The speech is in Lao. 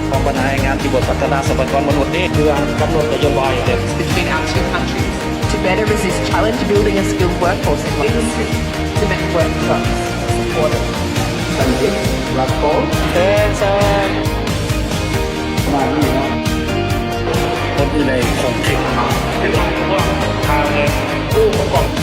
ຂອງບັນຫາແຮງງານທີ່ບໍ່ພັດທະນາຊັບພະຍາກອນມະນຸດນີ້ ເພື່ອກຳນົດນະໂຍບາຍເດັດ between our two countries to better resist challenge building a skilled workforce in industry to make workshops supportive ສັນຕິ ລັດກອງ ເອີ ສະ ປະມານນີ້ເນາະ ຄົນຢູ່ໃນຂົງເຂດ ຜູ້ປະກອບ